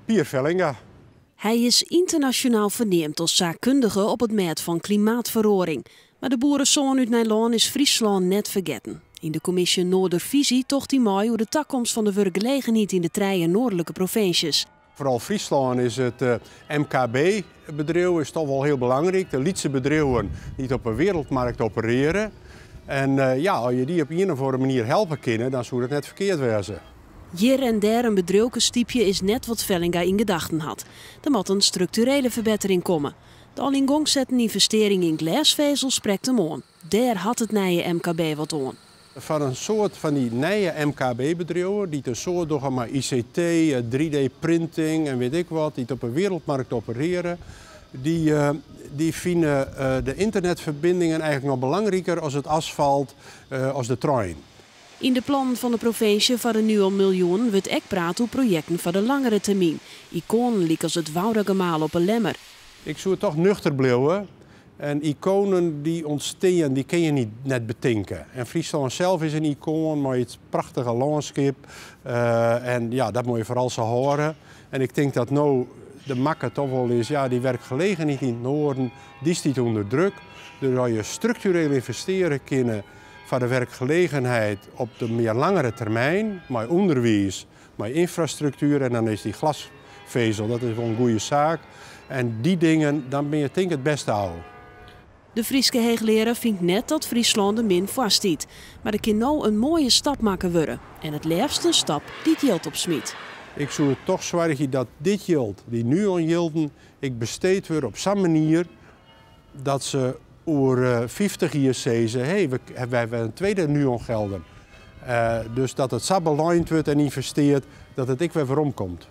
Pier Vellinga. Hy is ynternasjonaal ferneamd as saakkundige op it mêd fan klimaatferoaring. Mar de boeresoan út Nijlân is Fryslân net fergetten. Yn de kommisje Noordervisie docht hy mei oer de takomst fan de wurkgelegenheid yn de trije noardlike provinsjes. Foaral Fryslân is it MKB-bedriuw is toch wol hiel belangryk. De lytse bedriuwen dy't op de wereldmarkt operearje. En ja, as je dy op ien of oare manier helpe kinne, dan soe dat net ferkeard wêze. Hjir en dêr in bedriuwke stypje is net wat Vellinga yn gedachten hat. Der moat in strukturele ferbettering komme. De al yn gong setten ynvestearring yn glêsfezel sprekt him oan. Dêr hat it nije MKB wat oan. Foar in soad fan dy nije MKB-bedriuwen dy't in soad dogge mei ICT, 3D-printing en wit ik wat, dy't op de wereldmarkt operearje, dy fine de ynternetferbindingen eigentlik noch belangriker as it asfalt, as de trein. Yn de plannen fan de provinsje foar de Nuon-miljoenen wurdt ek praat oer projekten foar de langere termyn. Ikoanen lykas it Woudagemaal op 'e Lemmer. Ik soe toch nuchter bliuwe. En ikoanen dy't ûntstean, dy kinne je niet, net betinke. En Fryslân sels is in ikoan mei it prachtige lânskip. En ja, dat moatte je foaral sa hâlde. En ik tink dat no de makke toch wol is, ja, dy werkgelegenheid yn it Noarden, dy stiet ûnder druk. Dus as je struktureel ynvestearje kinne foar de werkgelegenheid op de mear langere termyn, mei ûnderwiis, mei ynfrastruktuer en dan is dy glasvezel, dat is wol in goede saak. En dy dingen, dan binne je tink it bêste ôf. De Fryske heechlearaar fynt net dat Fryslân der min foar stiet. Mar der kin no in moaie stap makke wurde. En it leafst in stap dy't jild opsmyt. Ik soe toch soargje dat dit jild, dy Nuon-jilden, ek besteed wurde op sa'n manier dat se oer 50 jier sizze, hé, wy hawwe in tweede Nuon-gelden. Dus dat it sa belein wurdt en ynvestearre, dat it ek wer weromkomt.